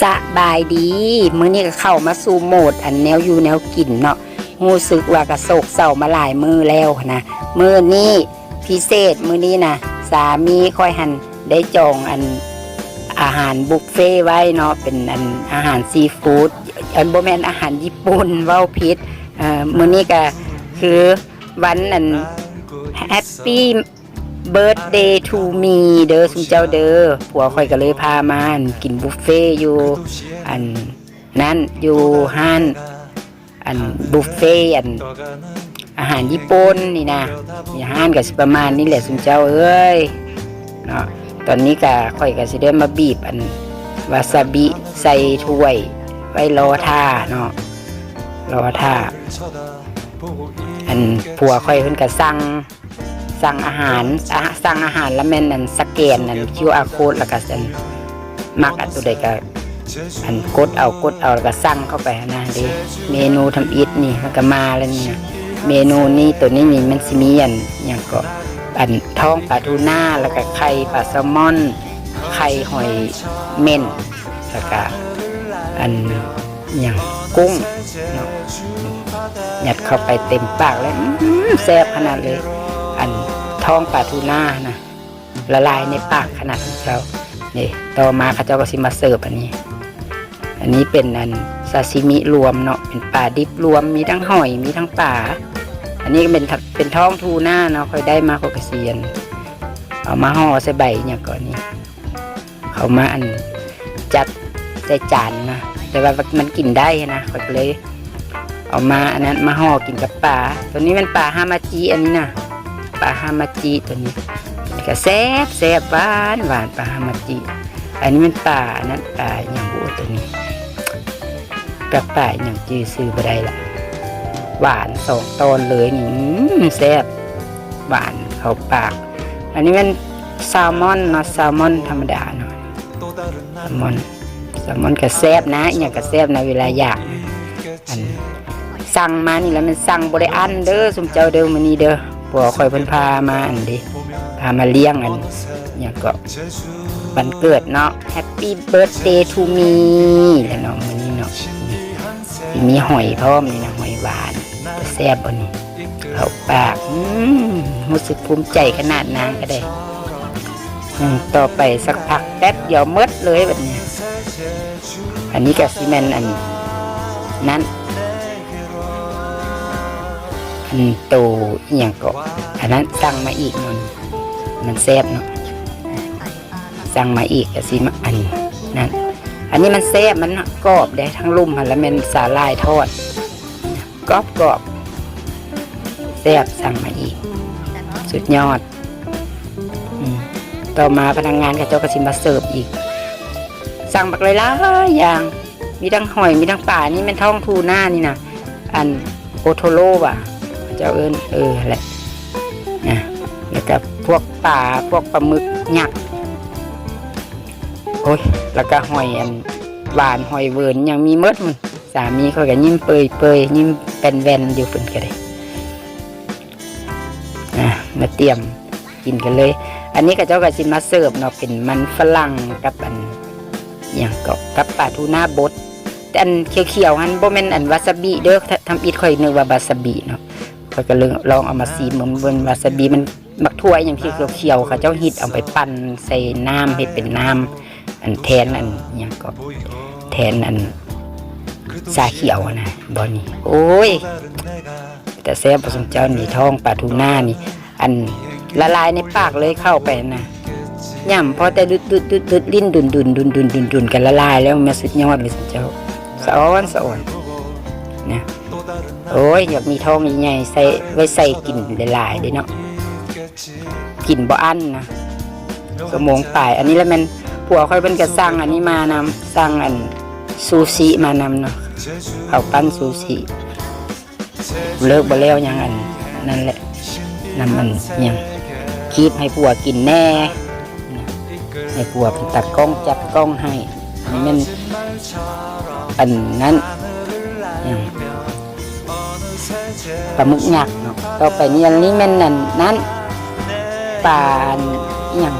ສະບາຍດີ ມື້ນີ້ກໍເຂົ້າມາສູ່ໂໝດອັນແນວຢູ່ແນວກິນເນາະ. ຮູ້ສຶກວ່າກະໂສກເສົ້າມາຫຼາຍມື້ແລ້ວນະ. ມື້ນີ້ພິເສດ ມື້ນີ້ນະ ສາມີຂ້ອຍຫັ້ນໄດ້ຈອງອັນອາຫານບຸບເຟໄວ້ເນາະ ເປັນອັນອາຫານຊີຟູດ ອັນ ບໍ່ແມ່ນອາຫານຍີ່ປຸ່ນ ເວົ້າຜິດ. ເອີ ມື້ນີ້ກະຄືວັນອັນ Happy Birthday to me ເດີ ຊຸມເຈົ້າເດີ. ຜົວຂ້ອຍກໍເລີຍພາມາອັນກິນບຸບເຟຢູ່ອັນນັ້ນ ຢູ່ຮ້ານອັນບຸບເຟອັນອາຫານຍີ່ປຸ່ນນີ້ນະ. ຮ້ານກໍຊິປະມານນີ້ແຫຼະ ຊຸມເຈົ້າເອີຍເນາະ. ຕອນນີ້ກໍ ຂ້ອຍກໍຊິໄດ້ມາບີບອັນວາຊາບິໃສ່ຖ້ວຍໄວ້ລໍຖ້າເນາະ ລໍຖ້າ. ອັນຜົວຂ້ອຍເພິ່ນກໍສັ່ງ ສັ່ງອາຫານ ອາ ສັ່ງອາຫານລະແມ່ນອັນສະແກນອັນ QR code ລະກະອັນ ມັກອັນໂຕໃດກະອັນກົດເອົາ ກົດເອົາ ລະກະສັ່ງເຂົ້າໄປຫັ້ນນະເດ. ເມນູທຳອິດນີ້ມັນກະມາແລ້ວນີ້ນະ. ເມນູນີ້ ໂຕນີ້ນີ້ມັນຊິມີອັນຫຍັງເກາະ ອັນທ້ອງປາທູນາ ລະກະໄຂ່ປາແຊລມອນ ໄຂ່ຫອຍເມ່ນ ລະກະອັນ ຫຍັງ ກຸ້ງເນາະ ຍັດເຂົ້າໄປເຕັມປາກເລີຍ. ອືມ ແຊບຂະໜາດເລີຍ ອັນທ້ອງປາທູນານະ ລະລາຍໃນປາກຂະໜາດເຈົ້າ. ນີ້ ຕໍ່ມາເຂົາເຈົ້າກໍຊິມາເສີບອັນນີ້. ອັນນີ້ເປັນອັນຊາຊິມິລວມເນາະ ເປັນປາດິບລວມ ມີທັງຫອຍ ມີທັງປາ. ອັນນີ້ກໍເປັນ ເປັນທ້ອງທູນາເນາະ ຂ້ອຍໄດ້ມາ ຂ້ອຍກໍຊິອັນເອົາມາຫໍ່ໃສ່ໃບຫຍັງເກາະນີ້ ເຂົາມາອັນຈັດໃສ່ຈານນະ ແຕ່ວ່າມັນກິນໄດ້ນະ ຂ້ອຍກໍເລີຍເອົາມາອັນນັ້ນມາຫໍ່ກິນກັບປາ. ໂຕນີ້ແມ່ນປາຮາມາຈິ ອັນນີ້ນະ ປາຮາມາຈິໂຕນີ້ ກໍແຊບໆ ຫວານໆ ປາຮາມາຈິ. ອັນນີ້ແມ່ນປາອັນນັ້ນ ປາຫຍັງບຸໂຕນີ້ ປາ ປາຫຍັງຈື່ຊື່ບໍ່ໄດ້ລະ ຫວານສອງຕອນເລີຍນີ້. ອືມ ແຊບ ຫວານເຂົ້າປາກ. ອັນນີ້ແມ່ນແຊລມອນເນາະ ແຊລມອນທຳມະດາເນາະ ແຊລມອນ ແຊລມອນກໍແຊບນະ ອີ່ຫຍັງກໍແຊບນະ ເວລາຢາກ. ອັນສັ່ງມານີ້ລະແມ່ນສັ່ງບໍ່ໄດ້ອັ້ນເດີ ຊຸມເຈົ້າເດີ ມື້ນີ້ເດີ. ຜົວຂ້ອຍເພິ່ນພາມາອັນເດ ພາມາລ້ຽງອັນຫຍັງເກາະ ວັນເກີດເນາະ Happy Birthday to me ແຫຼະເນາະ ມື້ນີ້ເນາະ. ມີຫອຍພ້ອມນີ້ນະ ຫອຍຫວານ ແຊບບໍ່ນີ້ ເຂົ້າປາກ. ອືມ ຮູ້ສຶກພູມໃຈຂະໜາດນາງກໍໄດ້. ອືມ ຕໍ່ໄປສັກພັກແປັບດຽວໝົດເລີຍບັດນີ້. ອັນນີ້ກໍຊິແມ່ນອັນນັ້ນ ອັນໂຕອີ່ຫຍັງເກາະ ອັນນັ້ນສັ່ງມາອີກເນາະ ມັນແຊບເນາະ. ສັ່ງມາອີກກໍຊິມາອັນນັ້ນ. ອັນນີ້ມັນແຊບ ມັນກອບເດ້ ທາງລຸ່ມຫັ້ນລະແມ່ນສາຫຼ່າຍທອດ ກອບໆ ແຊບ. ສັ່ງມາອີກ ສຸດຍອດ. ອືມ ຕໍ່ມາພະນັກງານເຂົາເຈົ້າກໍຊິມາເສີບອີກ ສັ່ງບັກຫຼາຍໆຢ່າງ ມີທັງຫອຍ ມີທັງປາ. ນີ້ແມ່ນທ້ອງທູນານີ້ນະ ອັນໂອໂທໂຣຫວາ ເຂົາເຈົ້າເອີ້ນ ເອີ ຫັ້ນແຫຼະນະ. ແລ້ວກໍພວກປາ ພວກປາໝຶກຍັກ ໂອ້ຍ ແລ້ວກໍຫອຍອັນຫວານ ຫອຍເວີນ ຫຍັງມີໝົດ. ສາມີຂ້ອຍກໍຍິ້ມເປີຍໆ ຍິ້ມແປ້ນແວ່ນຢູ່ ເພິ່ນກໍໄດ້ ອ່າ ມາຕຽມກິນກັນເລີຍ. ອັນນີ້ເຂົາເຈົ້າກໍຊິມາເສີບເນາະ ເປັນມັນຝຣັ່ງກັບອັນຫຍັງເກາະ ກັບປາທູນາບົດ. ແຕ່ອັນຂຽວໆຫັ້ນບໍ່ແມ່ນອັນວາຊາບິເດີ ທຳອິດຂ້ອຍນຶກວ່າວາຊາບິເນາະ. ຂ້ອຍກໍເລີຍລອງເອົາມາຊີມເບິ່ງ ມັນເປັນວາຊາບິ ມັນ ໝາກຖົ່ວອີ່ຫຍັງທີ່ຂຽວໆ ເຂົາເຈົ້າຮິດເອົາໄປປັ່ນໃສ່ນ້ຳ ເຮັດເປັນນ້ຳ ອັນແທນອັນຫຍັງເກາະ ແທນອັນຊາຂຽວຫັ້ນນະ ບໍ່ນີ້. ໂອ້ຍ ແຕ່ແຊບບໍ່ ຊຸມເຈົ້ານີ້ ທ້ອງປາທູນານີ້ ອັນລະລາຍໃນປາກເລີຍ ເຂົ້າໄປນະ ຫຍ້ຳພໍແຕ່ດຸດໆ ຫຼິ້ນດຸນໆ ດຸນໆ ດຸນໆ ກໍລະລາຍແລ້ວ. ແມ່ນສຸດຍອດເລີຍ ຊຸມເຈົ້າ ສະອອນ ສະອອນນະ. ໂອ້ຍ ຢາກມີທ້ອງໃຫຍ່ໆ ໃສ່ ໄວ້ໃສ່ກິນຫຼາຍໆເດ້ເນາະ ກິນບໍ່ອັ້ນນະ ຊົ່ວໂມງປາຍ. ອັນນີ້ລະແມ່ນຜົວຂ້ອຍເພິ່ນກໍສັ່ງອັນນີ້ມານຳ ສັ່ງອັນຊູຊິມານຳເນາະ ເຂົ້າປັ້ນຊູຊິ. ເລີກບໍ່ແລ້ວຫຍັງອັນນັ້ນແຫຼະ ນຳອັນຫຍັງ ຄີບໃຫ້ຜົວກິນແດ່ ໃຫ້ຜົວເປັນຕາກ້ອງ ຈັດກ້ອງໃຫ້. ອັນນີ້ແມ່ນອັນນັ້ນ ຫຍັງ ປາໝຶກຍັກເນາະ. ຕໍ່ໄປນີ້ ອັນນີ້ແມ່ນອັນນັ້ນ ປາອັນຫຍັງ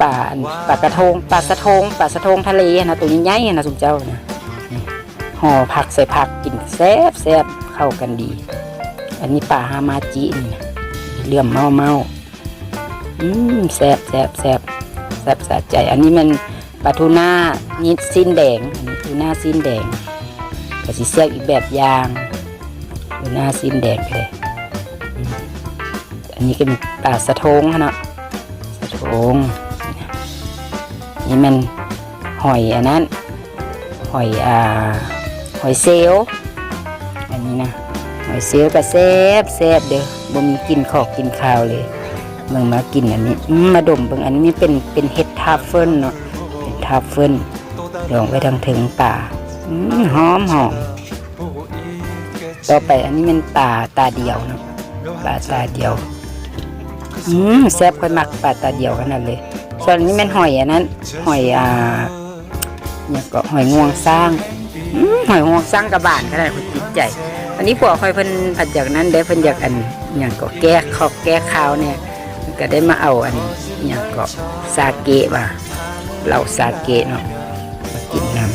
ປາອັນ ປາກະໂທງ ປາສະໂທງ ປາສະໂທງທະເລຫັ້ນນະ ໂຕໃຫຍ່ໆຫັ້ນນະ ຊຸມເຈົ້ານະ. ຫໍ່ຜັກໃສ່ຜັກກິນແຊບໆ ເຂົ້າກັນດີ. ອັນນີ້ປາຮາມາຈິນີ້ນະ ເຫຼື້ອມເມົ້າໆ. ອືມ ແຊບໆ ແຊບ ແຊບສະໃຈ. ອັນນີ້ແມ່ນປາທູນາຊີ້ນແດງ ອັນນີ້ທູນາຊີ້ນແດງ ກໍຊິແຊບອີກແບບຢ່າງ ທູນາຊີ້ນແດງເລີຍ. ອືມ ອັນນີ້ກໍມີປາສະໂທງຫັ້ນເນາະ ສະໂທງ. ນີ້ແມ່ນຫອຍອັນນັ້ນ ຫອຍ ອ່າ ຫອຍເຊວ. ອັນນີ້ນະ ຫອຍເຊວກໍແຊບ ແຊບເດີ້ ບໍ່ມີກິ່ນຂອກກິ່ນຄາວເລີຍ. ເບິ່ງ ມາກິນອັນນີ້ ອືມ ມາດົມເບິ່ງ. ອັນນີ້ເປັນ ເປັນເຫັດທາຟເຟິນເນາະ ເຫັດທາຟເຟິນ ດອງໄວ້ທາງເທິງປາ. ອືມ ຫອມໆ. ຕໍ່ໄປອັນນີ້ແມ່ນປາຕາດຽວເນາະ ປາຕາດຽວ. ອືມ ແຊບ ຂ້ອຍມັກປາຕາດຽວຂະໜາດເລີຍ. ສ່ວນອັນນີ້ແມ່ນຫອຍອັນນັ້ນ ຫອຍ ອ່າ ຫຍັງເກາະ ຫອຍງວງຊ້າງ. ອືມ ຫອຍງວງຊ້າງກະບານຂະໜາດ ຂ້ອຍຕິດໃຈ. ອັນນີ້ຜົວຂ້ອຍເພິ່ນພັດຢາກນັ້ນເດ້ ເພິ່ນຢາກອັນ ຫຍັງເກາະ ແກ້ຂອກແກ້ຄາວແດ່ ເພິ່ນກະໄດ້ມາເອົາອັນ ຫຍັງເກາະ ສາເກະວ່າ ເຫຼົ້າສາເກະເນາະ ມາກິນນຳ.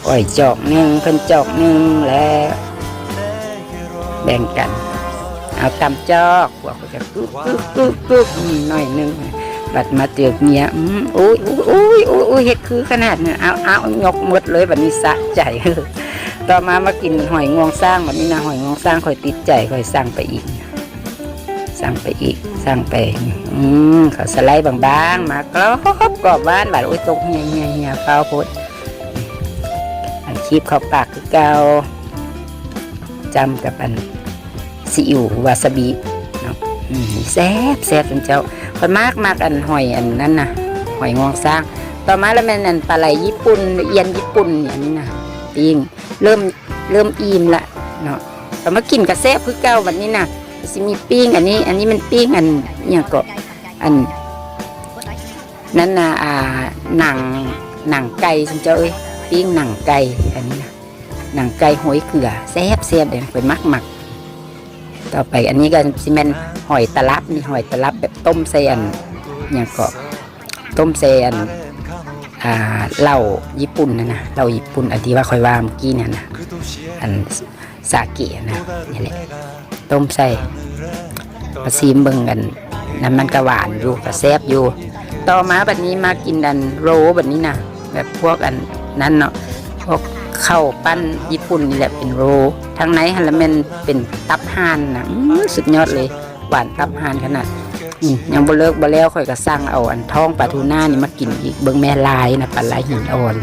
ຂ້ອຍຈອກໜຶ່ງ ເພິ່ນຈອກໜຶ່ງ ແລ້ວແບ່ງກັນ ເອົາຕຳຈອກ. ພວກຂ້ອຍກະກຶກໆໆໆ ໜ້ອຍໜຶ່ງ ບັດມາເຈີເມຍ ອືມ ໂອ້ຍ ໂອ້ຍ ເຮັດຄືຂະໜາດນັ້ນ. ເອົາ ເອົາ ຍົກໝົດເລີຍ ບັດນີ້ສະໃຈ. ຕໍ່ມາ ມາກິນຫອຍງວງຊ້າງ ບັດນີ້ນະ ຫອຍງວງຊ້າງຂ້ອຍຕິດໃຈ ຂ້ອຍສັ່ງໄປອີກ ສັ່ງໄປອີກ ສັ່ງໄປ. ອືມ ເຂົາສະໄລບາງໆ ມາກອບໆ ຫວານໆ. ໂອ້ຍ ຕົກເຮຍໆໆ ຟ້າວໂພດ. ອັນຄີບເຂົ້າປາກຄືເກົ່າ ຈ້ຳກັບອັນ ຊີອິ້ວວາຊາບິເນາະ. ອືມ ແຊບໆ ທ່ານເຈົ້າ. ຂ້ອຍມັກ ມັກອັນຫອຍອັນນັ້ນນະ ຫອຍງວງຊ້າງ. ຕໍ່ມາລະແມ່ນອັນປາໄຫຼຍີ່ປຸ່ນ ອຽນຍີ່ປຸ່ນ ອັນນີ້ນະ ປີ້ງ. ເລີ່ມ ເລີ່ມອີ່ມລະເນາະ. ກໍມາກິນກະແຊບຄືເກົ່າ. ບັດນີ້ນະ ຊິມີປີ້ງອັນນີ້ ອັນນີ້ແມ່ນປີ້ງອັນ ອີ່ຫຍັງເກາະ ອັນນັ້ນນະ ອ່າ ໜັງ ໜັງໄກ່ ທ່ານເຈົ້າເອີຍ ປີ້ງໜັງໄກ່ ອັນນີ້ນະ ໜັງໄກ່ໂຮຍເກືອ ແຊບໆ ເດ້ ຂ້ອຍມັກໆ. ຕໍ່ໄປອັນນີ້ກໍຊິແມ່ນຫອຍຕະລັບ ນີ້ຫອຍຕະລັບແບບຕົ້ມໃສ່ອັນ ຫຍັງເກາະ ຕົ້ມໃສ່ອັນ ອ່າ ເຫຼົ້າຍີ່ປຸ່ນຫັ້ນນະ ເຫຼົ້າຍີ່ປຸ່ນ ອັນທີ່ວ່າຂ້ອຍວ່າມື້ກີ້ນັ້ນນະ ອັນສາເກະນະ ນີ້ແຫຼະ ຕົ້ມໃສ່ ມາຊີມເບິ່ງກັນ. ນ້ຳມັນກະຫວານຢູ່ ກະແຊບຢູ່. ຕໍ່ມາບັດນີ້ມາກິນອັນໂຣລບັດນີ້ນະ ແບບພວກອັນນັ້ນເນາະ ພວກເຂົ້າປັ້ນຍີ່ປຸ່ນນີ້ແຫຼະ ເປັນໂຣລ. ທາງໃນຫັ້ນລະແມ່ນເປັນຕັບຫ່ານນະ ອືມ ສຸດຍອດເລີຍ ຫວານຕັບຫ່ານຂະໜາດ. ອືມ ຍັງບໍ່ເລີກບໍ່ແລ້ວ ຂ້ອຍກະສັ່ງເອົາອັນທ້ອງປາທູນານີ້ມາກິນອີກ. ເບິ່ງແມ່ ຫຼາຍນະ ປາໄຫຼຫີນອ່ອນ.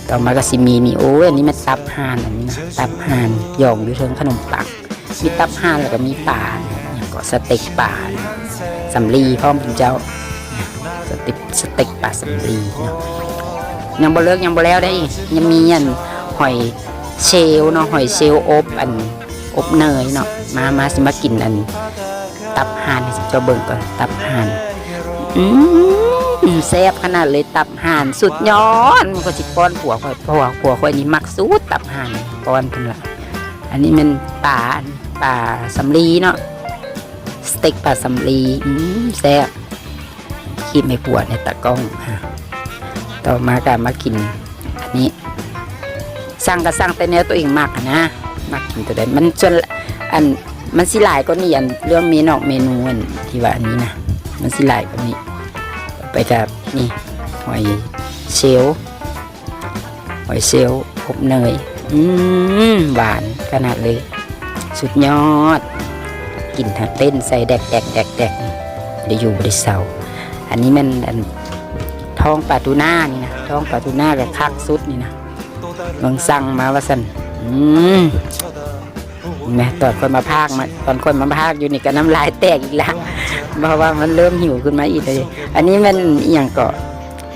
ຕໍ່ມາກະຊິມີນີ້ ໂອ້ຍ ອັນນີ້ແມ່ນຕັບຫ່ານ ອັນນີ້ນະ ຕັບຫ່ານ ຢອງຢູ່ເທິງຂະໜົມປັງ. ມີຕັບຫ່ານ ແລ້ວກໍມີປາ ຫຍັງເກາະ ສະເຕັກປາສຳລີພ້ອມ ເຈົ້າ ສະເຕັກ ສະເຕັກປາສຳລີເນາະ. ຍັງບໍ່ເລີກ ຍັງບໍ່ແລ້ວເດ້ ຍັງມີອັນຫອຍເຊວເນາະ ຫອຍເຊວອົບ ອັນອົບເນີຍເນາະ. ມາ ມາ ຊິມາກິນອັນຕັບຫ່ານໃຫ້ເຈົ້າເບິ່ງກ່ອນ ຕັບຫ່ານ. ອືມ ແຊບຂະໜາດເລີຍ ຕັບຫ່ານ ສຸດຍອດ. ມັນກໍຊິປ້ອນຜົວຂ້ອຍ ເພາະວ່າຜົວຂ້ອຍນີ້ມັກສູດຕັບຫ່ານ ປ້ອນເພິ່ນລະ. ອັນນີ້ແມ່ນປາ ປາສຳລີເນາະ ສະເຕັກປາສຳລີ. ອືມ ແຊບ ຄີບໃຫ້ຜົວໃນຕາກ້ອງ. ຕໍ່ມາກໍມາກິນອັນນີ້ ສັ່ງກໍສັ່ງແຕ່ແນວຕົວເອງມັກຫັ້ນນະ ມັກກິນຕົວໃດ. ມັນສ່ວນ ອັນ ມັນຊິຫຼາຍກວ່ານີ້ ອັນເລື່ອງເມນອກເມນູ ອັນທີ່ວ່າອັນນີ້ນະ ມັນຊິຫຼາຍກວ່ານີ້. ໄປກັບນີ້ ຫອຍເຊວ ຫອຍເຊວອົບເນີຍ. ອືມ ຫວານຂະໜາດເລີຍ ສຸດຍອດ. ກິນທັງເຕັ້ນໃສ່ແດກໆໆ ໄດ້ຢູ່ບໍ່ໄດ້ເຊົາ. ອັນນີ້ແມ່ນອັນທ້ອງປາທູນານີ້ນະ ທ້ອງປາທູນາກໍຄັກສຸດນີ້ນະ. ເບິ່ງສັ່ງມາວ່າຊັ້ນ. ອືມ ແມ່ ຕອນຂ້ອຍມາພາກມາ ຕອນຂ້ອຍມາພາກຢູ່ນີ້ກໍນ້ຳລາຍແຕກອີກລະ ເພາະວ່າມັນເລີ່ມຫິວຂຶ້ນມາອີກເລີຍ. ອັນນີ້ແມ່ນອີ່ຫຍັງເກາະ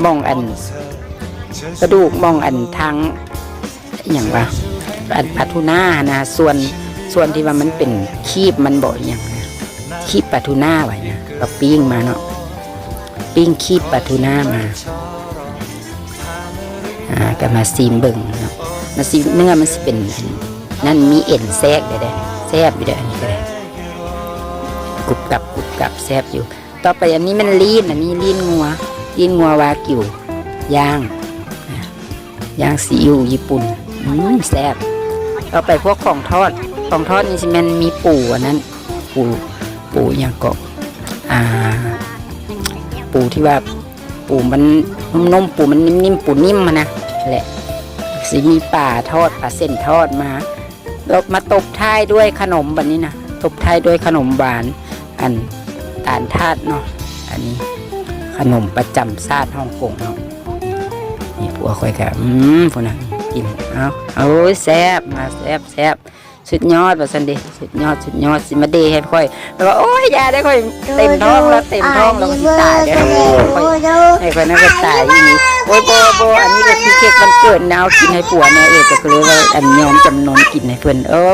ໝ່ອງອັນກະດູກ ໝ່ອງອັນທາງ ອີ່ຫຍັງວະ ອັນປາທູນາຫັ້ນນະ ສ່ວນ ສ່ວນທີ່ວ່າມັນເປັນຄີບມັນບໍ ອີ່ຫຍັງນະ ຄີບປາທູນາວ່າຫຍັງ ກໍປີ້ງມາເນາະ ປີ້ງຄີບປາທູນາມາ. ອ່າ ກໍມາຊີມເບິ່ງເນາະ ມາຊີມ ເນື້ອມັນຊິເປັນອັນນັ້ນ ມີເອັນແຊກເດ້ ແຊບຢູ່ເດ້ ອັນນີ້ກໍໄດ້ ກຸບກັບ ກຸບກັບ ແຊບຢູ່. ຕໍ່ໄປອັນນີ້ແມ່ນລີ້ນ ອັນນີ້ລີ້ນງົວ ຕີນງົວວາກິວ ຍ່າງ ຍ່າງຊີອິ້ວຍີ່ປຸ່ນ ອືມ ແຊບ. ຕໍ່ໄປພວກຂອງທອດ ຂອງທອດນີ້ຊິແມ່ນມີປູອັນນັ້ນ ປູ ປູຫຍັງເກາະ ອ່າ ປູທີ່ວ່າ ປູມັນນຸ້ມໆ ປູມັນນິ່ມໆ ປູນິ່ມຫັ້ນນະ ແລະ ຊິມີປາທອດ ປາເສັ້ນທອດມາ ແລ້ວມາຕົບທ້າຍດ້ວຍຂະໜົມບັດນີ້ນະ ຕົບທ້າຍດ້ວຍຂະໜົມຫວານ ອັນຕານທາດເນາະ. ອັນນີ້ຂະໜົມປະຈຳຊາດຮ່ອງກົງເນາະ. ນີ້ຜົວຂ້ອຍກະ ອືມ ພຸ້ນນະ ກິນ ເອົາ ໂອ້ຍ ແຊບ ມາ ແຊບ ແຊບ ສຸດຍອດວ່າຊັ້ນເດ ສຸດຍອດ ສຸດຍອດ ຊິມາເດໃຫ້ຂ້ອຍ ແລ້ວກໍ ໂອ້ຍ ຢ່າເດ້ ຂ້ອຍເຕັມທ້ອງແລ້ວ ເຕັມທ້ອງແລ້ວ ຂ້ອຍຊິຕາຍເດ້ ຂ້ອຍ ໃຫ້ຂ້ອຍນັ້ນກໍຕາຍອີ່ຫຼີ. ໂອ້ຍ ບໍ່ ບໍ່ ອັນນີ້ກໍຄືເຄ້ກວັນເກີດນະ ເອົາກິນໃຫ້ຜົວແດ່ ເອີ ກໍເລີຍວ່າ ອັນ ຍອມຈຳນົນກິນໃຫ້ເພິ່ນ. ໂອ້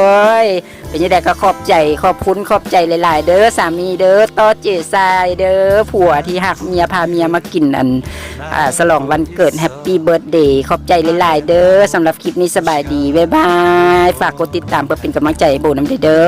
ຍ ເປັນຈັ່ງໃດກໍຂອບໃຈ ຂອບຄຸນ ຂອບໃຈຫຼາຍໆເດີ ສາມີເດີ ຕໍ່ເຈຊາຍເດີ ຜົວທີ່ຮັກເມຍ ພາເມຍມາກິນ ອັນ ອ່າ ສະຫຼອງວັນເກີດ Happy Birthday ຂອບໃຈຫຼາຍໆເດີ. ສຳລັບຄລິບນີ້ ສະບາຍດີ ບາຍບາຍ. ຝາກກົດຕິດຕາມເພື່ອເປັນກຳລັງໃຈໃຫ້ໂບນຳເດີ.